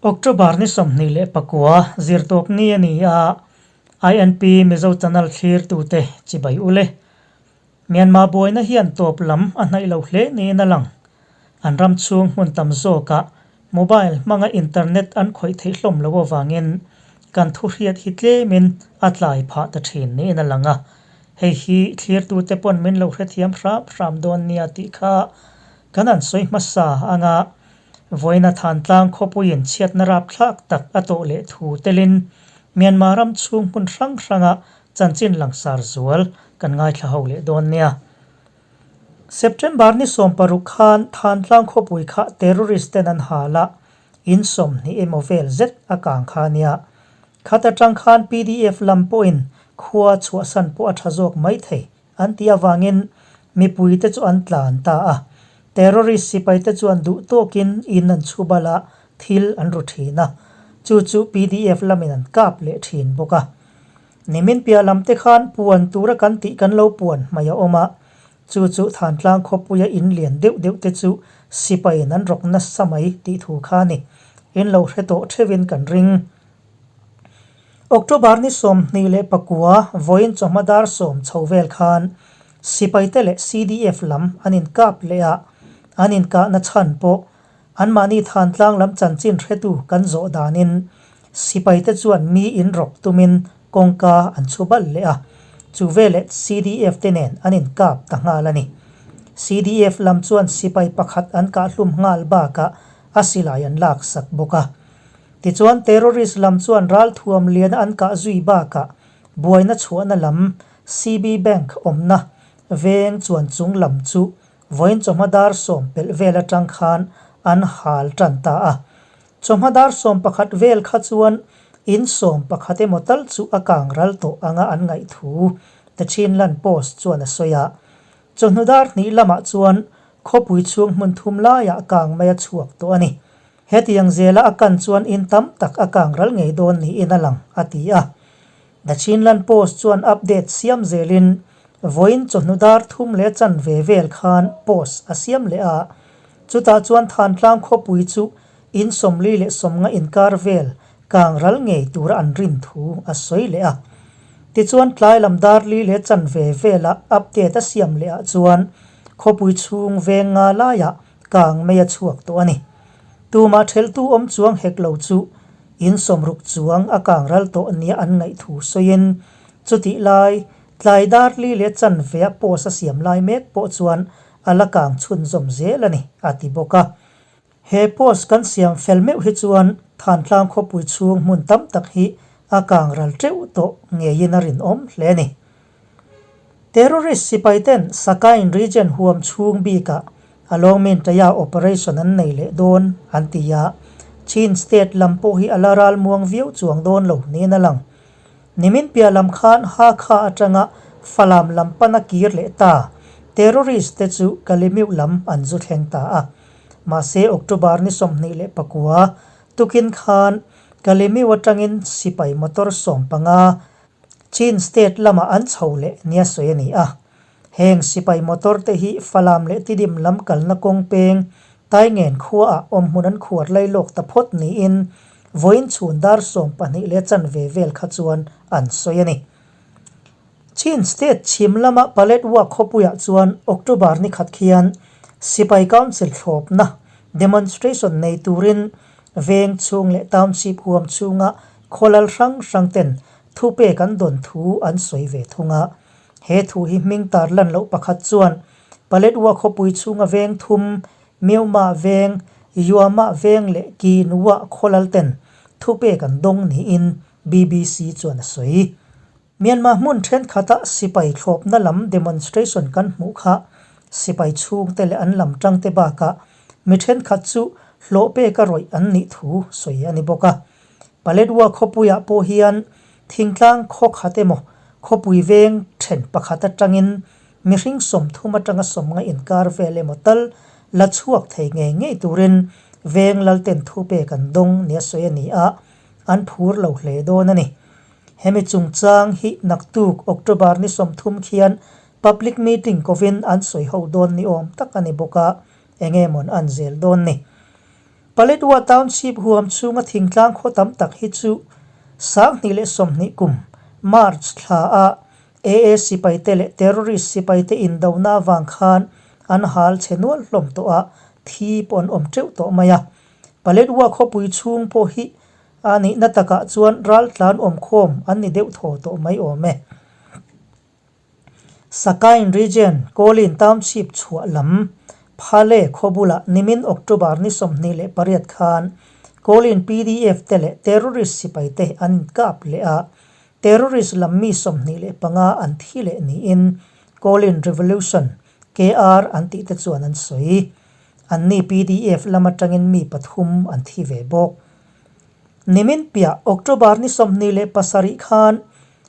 October ni 29 zirtawp ni a ni a, INP Mizo Channel thlirtute chibai ule. Myanmar buaina hian tawp lam a hnaih lo hle niin a lang. An ram chhung hmun tam zawkah mobile hmanga internet an khawih theih hlawm lo avangin kan thu hriat hi tlemin a tlai phah ta thin niin a lang a. Hei hi thlirtute pawn min lo hrethiam hram hram dawn nia tih kha kan han sawi hmasa anga vawiina Thantlang khawpuiin chhiatna rapthlak tak a tawh leh thu telin Myanmar ram chhung hmun hrang hranga chanchin langsar zual kan ngaithla ho leh dawn nia. September ni 16 khan Thantlang khawpui kha terrorist ten an hal a, in 20 emaw vel zet a kang kha nia. Khat atang khan PDF lam pawhin khua chhuahsan pawh a tha zawk mai thei an tih avangin mipui te chu an tlan ta a. Terrorist sipai te chuan duh tawkin in an chhubal a, thil an ru thin a. Chu chu PDF lamin an kap leh thin bawk a. Nimin piah lam te khan puan tura kan tih kan lo puan hmai a awm a, chu chu Thantlang khawpuia in lian deuh deuh te chu sipaiin an rawk nasa mai tih thu kha a ni. In lo hre tawh theuhin kan ring. October ni 29 vawiin chawhma dar 10 chho vel khan sipaite leh CDF lam an inkap leh a, an inkahna chhan pawh Anmahni Thantlang lam chanchin hretu kan zawh danin sipaite chuan mi in rawk tumin kawngka an chhu bal leh a, chu veleh CDF te nen an inkap ta nghal a ni. CDF lam chuan sipai pakhat an kahhlum nghal bakah a silai an laksak bawk a. Tichuan terrorist lam chuan ralthuam liana an kah zui bakah buaina chhuahna lam CB Bank awmna veng chuan chung lam chu Vawiin chawhma dar 10 pelh vel atang khan an hal tan ta a. Chawhma dar 11 vel kha chuan in 11 emaw tal chu a kang ral tawh anga an ngaih thu The Chinland Post chuan a sawi a. Chawhnu dar 2 lamah chuan khawpui chhung hmun thum laiah kang mai a chhuak tawh a ni. Hetiang zela a kan chuan in tam tak a kang ral ngei dawn niin a lang, a ti a. The Chinland Post chuan update siam zelin vawiin chawhnu dar 3 leh chanve vel khan post a siam leh a, chutah chuan Thantlang khawpui chu in 40 le 50 inkar vel kang ral ngei tura an rin thu a sawi leh a. Tichuan tlai lam dar 4 leh chanve vela update a siam leh ah chuan khawpui chhung veng nga laiah kang mai a chhuak tawh a ni. Tumah theltu awm chuang hek lo chu in 60 chuang a kang ral tawh nia an ngaih thu sawiin chutih lai tlai dar 4 leh chanve a post a siam lai mek pawh chuan a la kang chhunzawm zel a ni, a ti bawk a. He post kan siam fel meuh hi chuan Thantlang khawpui chhung hmun tam tak hi a kang ral teuh tawh ngeiin a rinawm hle a ni. Terrorist sipai ten Sakain region huam chhung bikah a lawngmin Taya operation an nei leh dawn an ti a, Chin state lam pawh hi a la ral muang viau chuang dawn lo niin a lang. Nimin piah lam khan Hakha atanga Falam lam pan a kir leh ta, terrorist te chu Kalemiu lam an zu thleng ta a. Mahse October ni 29 tukin khan Kalemiu atangin sipai motor 15 Chin state lamah an chho leh nia sawi a ni a. Heng sipai motor te hi Falam leh Tidim lam kalna kawng peng Taingen khuaah awm hmun an khuar lai lawk ta phawt niin vawiin chhun dar 12 leh chanve vel kha chuan an sawi a ni. Chin state chhim lama Paletwa khawpuiah chuan October ni khat khian sipai council thlawpna demonstration nei turin veng chhung leh township huam chhunga khawlal hrang hrang ten thu pek an dawn thu an sawi ve thung a. He thu hi hming tar lan loh pakhat chuan Paletwa khawpui chhunga veng thum, Myeoma veng, Yuama veng leh Kinwa khawlal ten thu pek an dawng niin BBC chuan a sawi. Myanmar hmun thenkhatah sipai thlawpna lam demonstration kan hmuh kha sipai chhungte leh an lam tangte bakah mi thenkhat chu hlawh peka rawih an nih thu sawi a ni bawk a. Paletwa khawpuiah pawh hian thingtlang khaw khat emaw khawpui veng then pakhat atangin mihring 30 atanga 50 inkar vel emaw tal la chhuak thei ngei ngei turin veng lalten thu pek an dawng nia sawi a ni a, an phur lo hle dawn a ni. Hemi chungchang hi naktuk October ni 30 khian public meeting kovin an sawi ho dawn ni awm tak a ni bawk a, enge mawn an zel dawn ni. Paletwa Township huam chhunga thingtlang khaw tam tak hi chu 2020 kum March thla a AA sipaite leh terrorist sipaite indona avang khan an hal chhe nual hlawm tawh a, thi pawh an awm teuh tawh mai a. Paletwa khawpui chhung pawh hi a nihna takah chuan raltlan awmkhawm an ni deuh thaw tawh mai awm e. Sakain Region, Kawlin Township chhuah lam Phale khaw bulah nimin October ni 28 khan Kawlin PDF te leh terrorist sipai te an inkap leh a, terrorist lam mi 25 an thi leh niin Kawlin Revolution, KR, an tih te chuan an sawi. Anni PDF lam atangin mi pathum an thi ve bawk. Nimin piah October ni 27 khan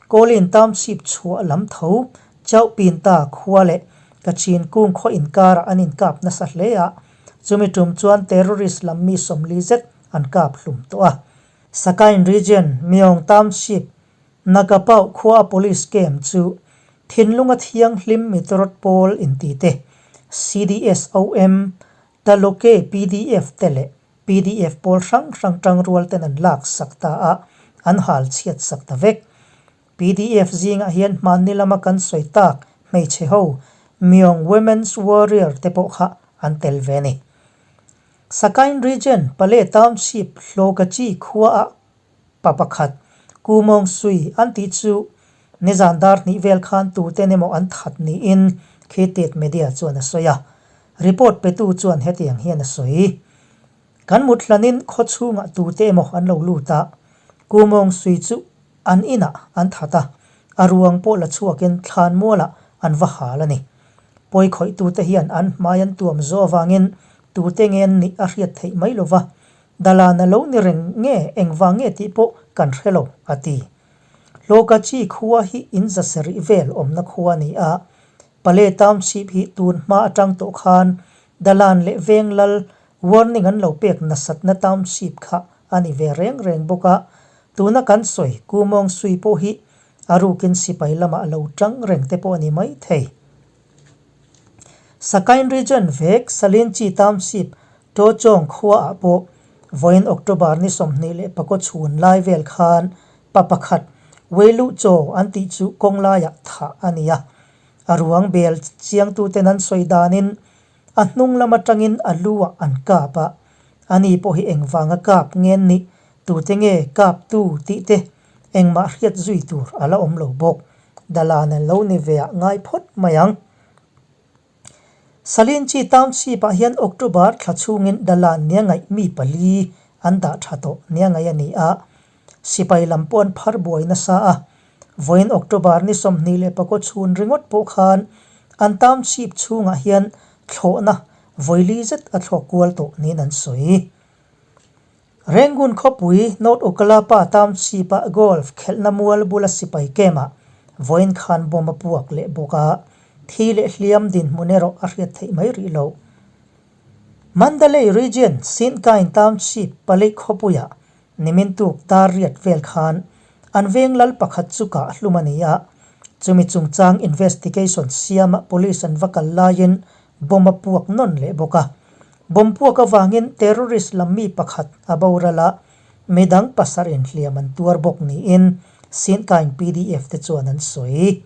Kawlin Township chhuah lam tho Chauhpinta khua leh Kachin kung khaw inkarah an inkap nasa hle a, chumi tum chuan terrorist lam mi 40 zet an kap hlum tawh a. Sakain Region, Myaung Township, Nagapau khua a police camp chu thinlunga thianghlim mitorawt pawl inti te, CDSOM, Taloke PDF te leh PDF pawl hrang hrang tangrual ten an lak sak ta a, an hal chhiat sak ta vek. PDF zingah hian hmanni lama kan sawi tak hmeichhe ho Myaung Women's Warrior te pawh kha an tel ve a ni. Sakain Region, Pale Township, Hlawkachi khua ah pa pakhat Ku Mawng Sui an tih chu nizan dar hnih vel khan tuten emaw an that niin Khitit Media chuan a sawi a. Report petu chuan hetiang hian a sawi. Kan mut hlanin khaw chhungah tute emaw an lo lut a, Ku Mawng Sui chu an inah an that a, a ruang pawh la chhuakin thlan mualah an va hal a ni. Pawi khawihtute hian an hmai an tuam zawh avangin tute nge an nih a hriat theih mai lova, Dalan a lo ni reng nge engvang nge tih pawh kan hre lo, a ti. Hlawkachi khua hi in za sarih vel awmna khua a ni a, Pale Township hi tun hma atang tawh khan Dalan leh Veng Lal warning an lo pek nasatna township kha a ni ve reng reng bawk a, tuna kan sawi Kumawng Sui pawh hi a rukin sipai lamah a lo tang reng te pawh a ni mai thei. Sakain Region vek Salinchi Township Tochawng khuaah pawh vawiin October ni 24 chhun lai vel khan pa pakhat Weiluh Chaw an tih chu kawng laiah thah a ni a. A ruang bel chiangtuten an sawi danin a hnung lam atangin a lu-ah an kap a, ani pawh hi engvanga kap nge nih tute nge kaptu tih te engmah hriat zui tur a la awm lo bawk. Dalan an lo ni ve ah ngai phawt mai ang. Salinchi Township ah hian October thla chhungin Dalan nia ngaih mi pali an dah tha tawh nia ngaih a ni a, sipai lam pawh an phar buai nasa a. Vawiin October ni 24 chhun ringawt pawh khan an township chhungah hian thlawhna vawili zet a thlawk kual tawh niin an sawi. Rangoon khawpui North Okkalapa Township-a golf khelhna mual bula sipai camp-ah vawiin khan bomb a puak leh bawk a, thi leh hliam dinhmun erawh a hriat theih mai rih lo. Mandalay Region Sinkain Township pali khawpuiah nimin tuk dar riat vel khan an veng lal pakhat chu kah hlum a ni a, chumi chungchang investigation siama police an va kal laiin bomb a puak nawn leh bawk a. Bomb puak avangin terrorist lam mi pakhat a boral a, midang pasarih in hliam an tuar bawk niin Sinkain PDF te chuan an sawi.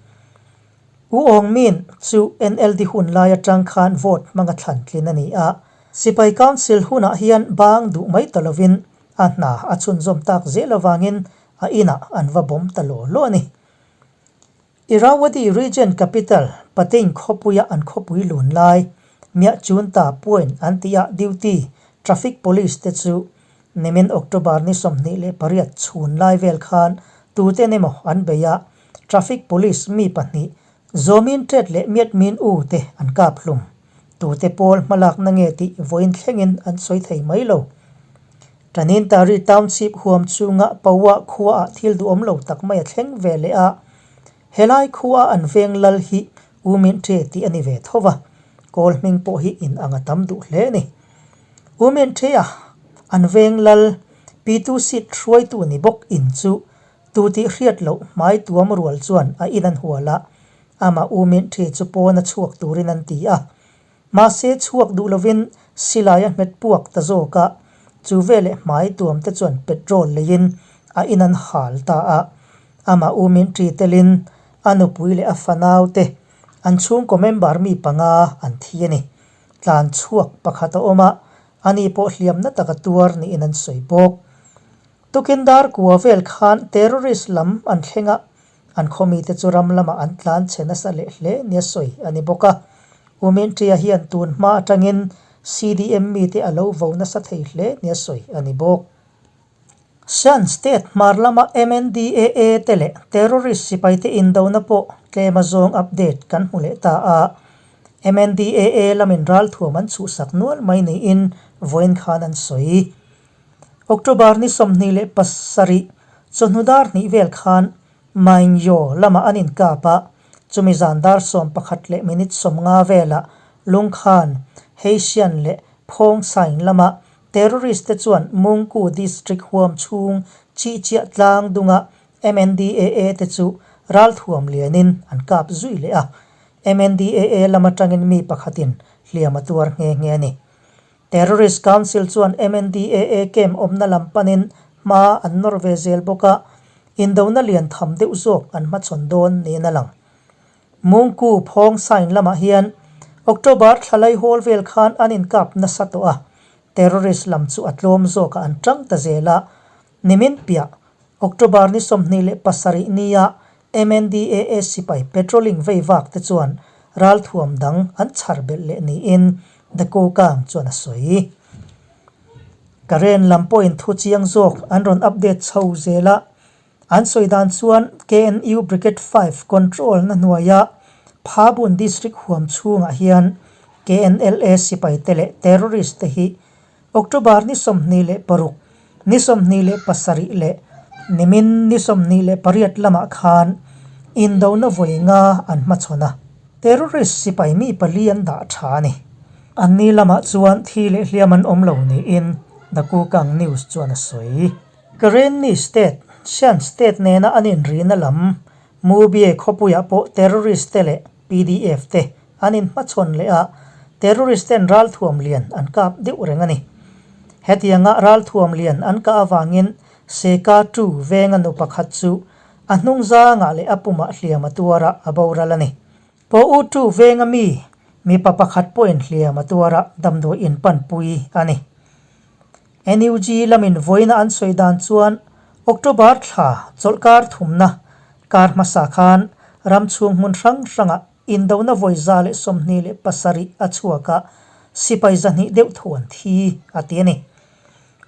U Aung Min chu NLD hun lai atang khan vote hmanga thlan tlin a ni a, Sipai Council hunah hian bang duh mai ta lovin a hna a chhunzawm tak zel avangin a inah an va bawm ta law law a ni. Irrawaddy Region Capital, Pathein khawpuia an khawpui lun lai, Miahchunta Point an tih ah duty traffic police te chu nimin October ni 28 chhun lai vel khan tuten emaw an bei a, traffic police mi pahnih Zawmin Tet leh Miatmin U te an kap hlum. Tute pawl hmalakna nge tih vawiin thlengin an sawi thei mai lo. Tanintari Township huam chhunga Paua khuaah thil duhawm lo tak mai a thleng ve leh a, helai khua an veng lal hi U Min Ṭe tih a ni ve tho va, kawl hming pawh hi in ang a tam duh hle a ni. U Min Ṭe-a an veng lal Pitu Seat hruaitu ni bawk in chu tu tih hriat loh hmai tuam rual chuan a in an hual a, amah U Min Ṭe chu pawn a chhuak turin an ti a. Mahse chhuak duh lovin silai a hmet puak ta zawk a, Chu veleh hmai tuam te chuan petrol leiin a in an hal ta a. Amah u min ṭi telin a nupui leh a fanau te an chhungkaw member mi panga an thi a ni. Tlan chhuak pakhat a awm a, ani pawh hliamna taka tuar niin an sawi bawk. Tukin dar kua vel khan terrorist lam an thleng a, an khawmite chu ram lamah an tlan chhe nasa leh hle nia sawi a ni bawk a. Uminṭia hian tun hma atangin CDM mite a lo vo nasa thei hle nia sawi a ni bawk. Shan State hmar lama MNDAA te leh terrorist sipaite indona pawh tlem a zawng update kan hmu leh ta a. MNDAA lamin ralthuam an chhuhsak nual mai niin vawiin khan an sawi. October ni 27 chawhnu dar hnih vel khan Maingyo lamah an inkap a, chumi zan dar 11 leh minute 50 velah Lungkhan, Heisian leh Phawngsain lamah Terrorist te chuan Mungku District huam chhung Chihchiah tlang dunga MNDAA te chu ralthuam lianin an kap zui leh a, MNDAA lam atangin mi pakhatin hliam a tuar nghe nghe a ni. Terrorist Council chuan MNDAA camp awmna lam panin hma an nawr ve zel bawk a, indona lian tham deuh zawk an hmachhawn dawn niin a lang. Mungku phawng sign lamah hian October thla lai hawl vel khan an inkap nasa tawh a, terrorist lam chu a tlawm zawkah an tang ta zel a. Nimin piah, October ni 27 nia MNDAA sipai patrolling vei vak te chuan ralthuam dang an chhar belh leh niin The Kokang chuan a sawi. Karen lam pawhin thu chiang zawk an rawn update chho zel a. An sawi dan chuan KNU Brigade 5 control na hnuaia Phabun District huam chhungah hian KNLA sipai te leh terrorist te hi October ni 26, ni 27 leh nimin ni 28 lamah khan indona vawi nga an hmachhawn a. Terrorist sipai mi pali an dah tha a ni. Anni lamah chuan thi leh hliam an awm lo niin The Kukang News chuan a sawi. Karenni State, Shan State nena an inrina lam Mubye khawpuiah pawh terrorist te leh PDF te an inhmachhawn leh a, terrorist ten ralthuam lian an kap deuh reng a ni. Hetianga ralthuam lian an kah avangin Seka Tu venga nu pakhat chu a hnung zangah leh a pumah hliam a tuar a, a boral a ni. Paw U Tu venga mi mipa pakhat pawhin hliam a tuar a, damdawi inpanpui a ni. NUG lamin vawiina an sawi dan chuan October thla chawlhkar thumna kar hmasa khan ram chhung hmun hrang hrangah indona vawi 127 a chhuak a, sipai 200 deuh tho an thi a ti a ni.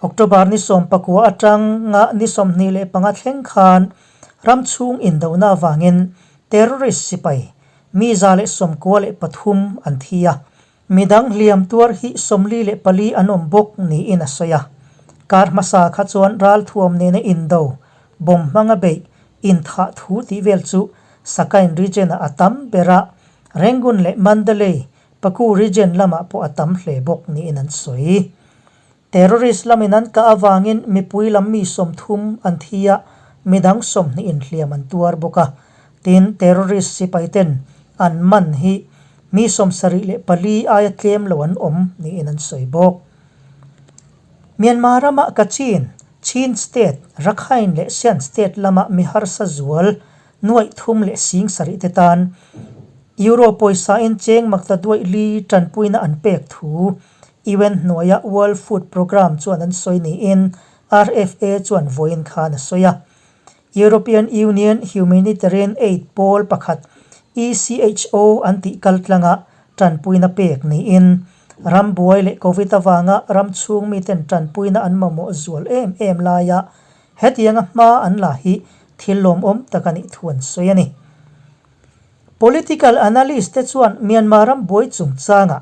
October ni 19 atanga ni 25 thleng khan ram chhung indona avangin terrorist sipai mi 193 an thi a. Midang hliam tuar hi 44 an awm bawk niin a sawi a. Kar hmasa kha chuan ralthuam nena indo, bomb hmanga beih, inthah thu tih vel chu Sakain region-ah a tam ber a, Rangoon leh Mandalay, Paku region lamah pawh a tam hle bawk niin an sawi. Terrorist lamin an kah avangin mipui lam mi 30 an thi a, midang 20 in hliam an tuar bawk a. Tin, terrorist sipaiten an man hi mi 74 aia tlem lo an awm niin an sawi bawk. Myanmar ramah Kachin, Chin State, Rakhine leh Shan State lama mi harsa zual nuaih thum leh sing sarih te tan Euro pawisain cheng makta duaih li tanpuina an pek thu UN hnuaia World Food Programme chuan an sawi niin RFA chuan vawiin khan a sawi a. European Union Humanitarian Aid pawl pakhat ECHO an tih kaltlanga tanpuina pek niin ram buai leh Covid avanga ram chhung miten tanpuina an mamawh zual em em laia hetianga hma an la hi thil lawmawm tak a nih thu an sawi a ni. Political analyst te chuan Myanmar ram buai chungchangah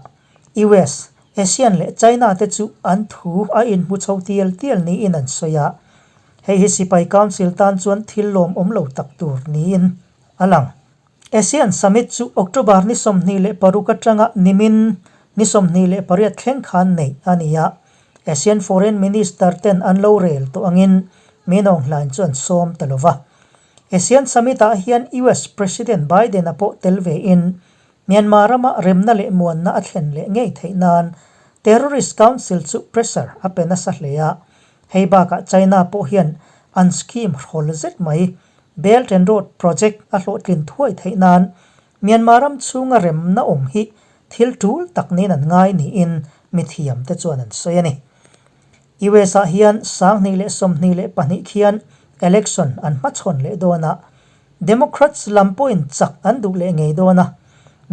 US, ASEAN leh China te chu an thu a inhmu chho tial tial niin an sawi a. Hei hi Sipai Council tan chuan thil lawmawm lo tak tur niin a lang. ASEAN Summit chu October ni 26 atanga nimin ni 28 thleng khan neih a ni a. ASEAN Foreign Minister ten an lo rel tawh angin Min Aung Hlaing chu an sawm ta lova. ASEAN Summit ah hian US President Biden a pawh tel ve in Myanmar rama remna leh muanna a thlen leh ngei theih nan Terrorist Council chu pressure a pe nasa hle a, hei bakah China pawh hian an scheme hrawl zet mai Belt and Road Project a hlawhtlin thuai theih nan Myanmar ram chhunga remna awm hi thil tul tak niin an ngai niin mithiam te chuan an sawi a ni. US ah hian 2022 khian election an hmachhawn leh dawn a, Democrats lam pawhin chak an duh leh ngei dawn a,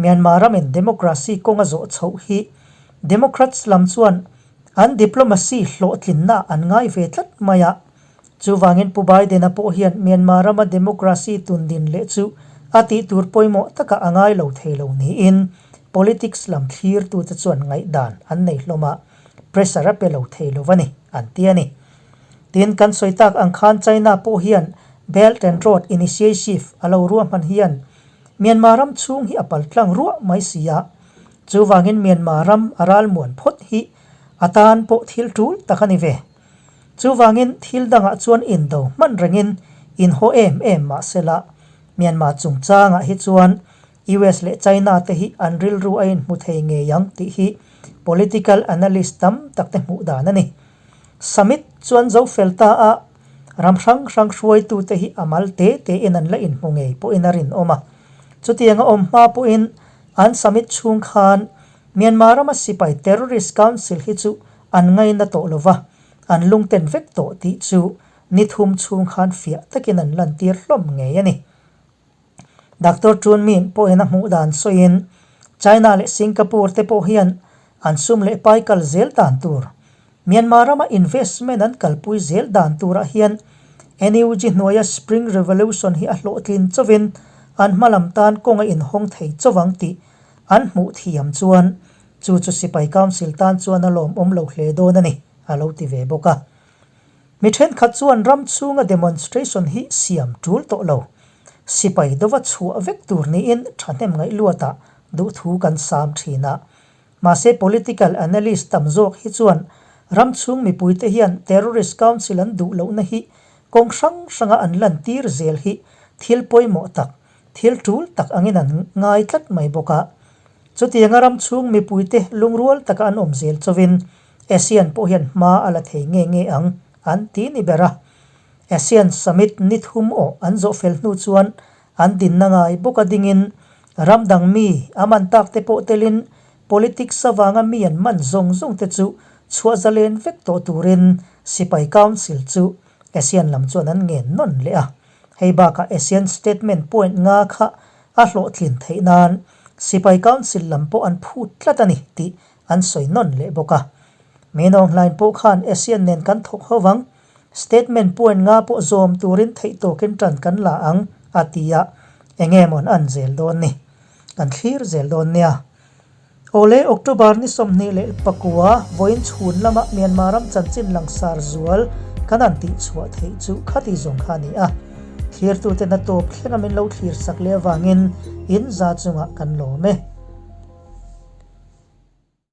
Myanmar ramin democracy kawng a zawh chhoh hi Democrats lam chuan an diplomacy hlawhtlinna an ngai ve tlat mai a. Chuvangin Pu Biden-a pawh hian Myanmar rama democracy tundin leh chu a tih tur pawimawh taka a ngai lo thei lo niin politics lam thlirtute chuan ngaihdan an nei hlawm a, pressure a pe lo thei lo a ni, an ti a ni. Tin, kan sawi tak ang khan China pawh hian Belt and Road Initiative a lo ruahman hian Myanmar ram chhung hi a paltlang ruah mai si a, chuvangin Myanmar ram a ralmuan phawt hi a tan pawh thil tul tak a ni ve. Chuvangin thil dangah chuan indo hman rengin inhaw em em mah sela, Myanmar chungchangah hi chuan US leh China te hi an rilru a inhmu thei ngei ang tih hi political analyst tam tak te hmuh dan a ni. Summit chuan zo fel ta a, ram hrang hrang hruaitute hi a mal te tein an la inhmu ngei pawhin a rinawm a. Chutianga awm hma pawhin an summit chhung khan Myanmar rama sipai terrorist council hi chu an ngaina tawh lo va, an lungten vek tawh tih chu ni thum chhung khan fiah takin an lantir hlawm ngei a ni. Doctor Chun Min pawhin a hmuh dan sawiin, China leh Singapore te pawh hian an sum leh pai kal zel dan tur, Myanmar rama investment an kalpui zel dan turah hian NUG hnuaia Spring Revolution hi a hlawhtlin chauhin an hmalam tan kawng a inhawng thei chauh ang tih an hmuh thiam chuan chu chu Sipai Council tan chuan a lawmawm lo hle dawn a ni, a lo ti ve bawk a. Mi thenkhat chuan ram chhunga demonstration hi siam tul tawh lo. Sipai dova chhuah vek tur niin thahnem ngaih luatah duhthu kan sam thin a. Mahse political analyst tam zawk hi chuan ram chhung mipuite hian terrorist council an duh lohna hi kawng hrang hranga an lantir zel hi thil pawimawh tak, thil tul tak angin an ngai tlat mai bawk a. Chutianga ram chhung mipuite lungrual taka an awm zel chauhin ASEAN pawh hian hma a la thei nge nge ang an ti ni ber a. ASEAN Summit ni thum awh an zawh fel hnu chuan an dinna ngai bawk a dingin ram dang mi a man tak te pawh telin politics avanga mi an man zawng zawng te chu chhuah zalen vek tawh turin Sipai Council chu ASEAN lam chuan an ngen nawn leh a. Hei bakah ASEAN Statement point nga kha a hlawhtlin theih nan Sipai Council lam pawh an phut tlat a ni tih An sawi nawn leh bawk a. Minawng hlain pawh khan ASEAN nen kan thawk ho vang, statement point nga pawh zawm turin theihtawkin tan kan la ang, a ti a, enge maw an zel dawn ni? Kan thlir zel dawn nia. Awle, October ni 29 vawiin chhun lama Myanmar ram chanchin langsar zual kan han tihchhuah theih chu khati zawng kha a ni a. Thlirtuten a tawp thlenga min lo thlir sak leh avangin in za chungah kan lawm e.